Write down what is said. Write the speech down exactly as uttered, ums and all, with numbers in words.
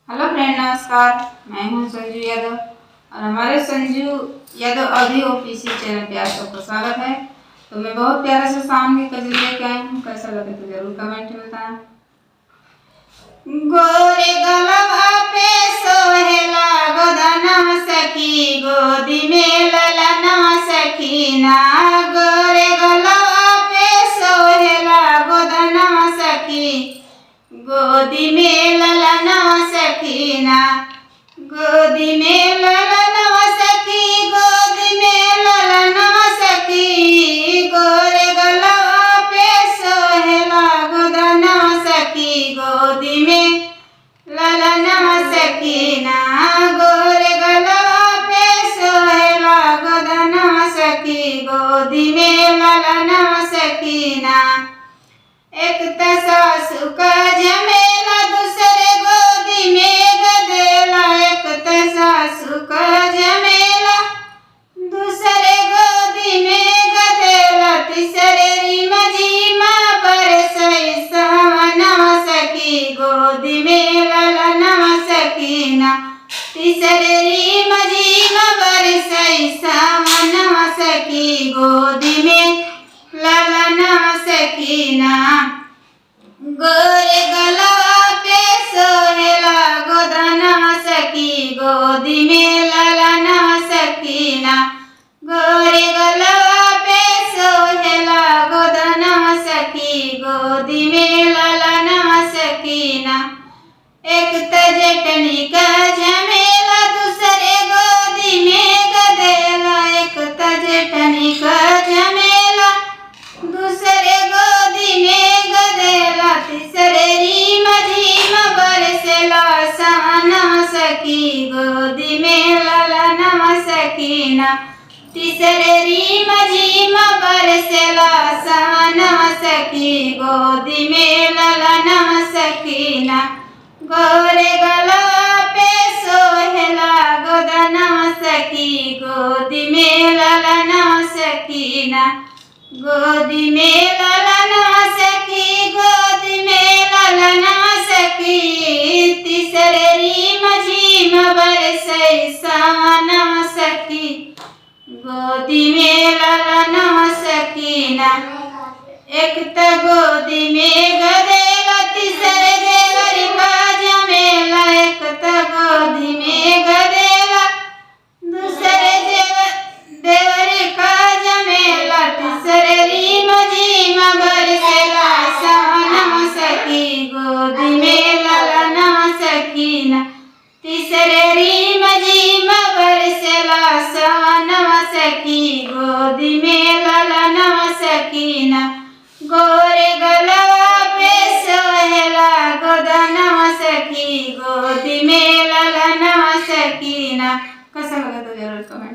हेलो फ्रेंड, नमस्कार। मैं हूं संजू यादव और हमारे संजू यादव audio official channel पे आप सबका स्वागत है। तो मैं बहुत प्यारा सा song की कजरी लेके आई हूँ, कैसा लगे तो जरूर comment में बताएं। गोरे गलवा पे सोहेला गोदनवा सखी, गोदी में ललनवा सखी ना। गोरे गलवा पे सोहेला गोदनवा सखी, गोदी में ललनवा सखी ना। गोदी में ललनवा सखी, गोदी में ललनवा सखी, गोरे गलवा पे सोहेला गोदनवा सखी, गोदी में ललनवा सखी ना। गोरे गलवा पे सोहेला गोदनवा सखी, गोदी में ललनवा सखी ना। एक त सासू का झमेला, दूसरे गोदी में गदेला। एक त सासू का झमेला, दूसरे गोदी में गदेला। तीसरे रीमा झीमा बरसई सवनवा सखी, गोदी में ललनवा सखी ना। तीसरे रीमा झीमा बरसई सवनवा सखी, गोदी में ललनवा सखी ना। गोरे गलवा पे सोहेला गोदनवा सखी, गोदी में ललनवा सखी ना। गोरे गलवा पे सोहेला गोदनवा सखी, गोदी में ललनवा सखी ना। एक त जेठनी का झमेला, दूसरे गोदी में गदेला। एक त जेठनी का झमेला, दूसरे गोदी में गदेला। तीसरे रीमा झीमा बरसेला सवनवा सखी, गोदी में ललनवा सखी ना। तीसरे रीमा झीमा बरसेला सवनवा सखी, गोदी में ललनवा सखी ना। गोरे गलवा पे सोहेला गोदनवा सखी, गोदी में ललनवा सखी ना। गोदी में ललनवा सखी, गोदी में ललनवा सखी, तीसरे रीमा झीमा बरसई सवनवा सखी, गोदी में ललनवा सखी ना। एक त गोदी में गदेला, तीसरे देवर का झमेला। एक त गोदी में गदेला, दूसरे जेव-, देवर का झमेला। तीसरे रीमा झीमा बरसेला सवनवा सखी, गोदी में ललनवा सखी ना। तीसरे रीमा झीमा बरसेला सवनवा सखी, गोदी में ललनवा सखी ना। गोरे गलवा पे सोहेला गोदनवा सखी, गोदी में ललनवा सखी ना। कैसा लगा तो जरूर comment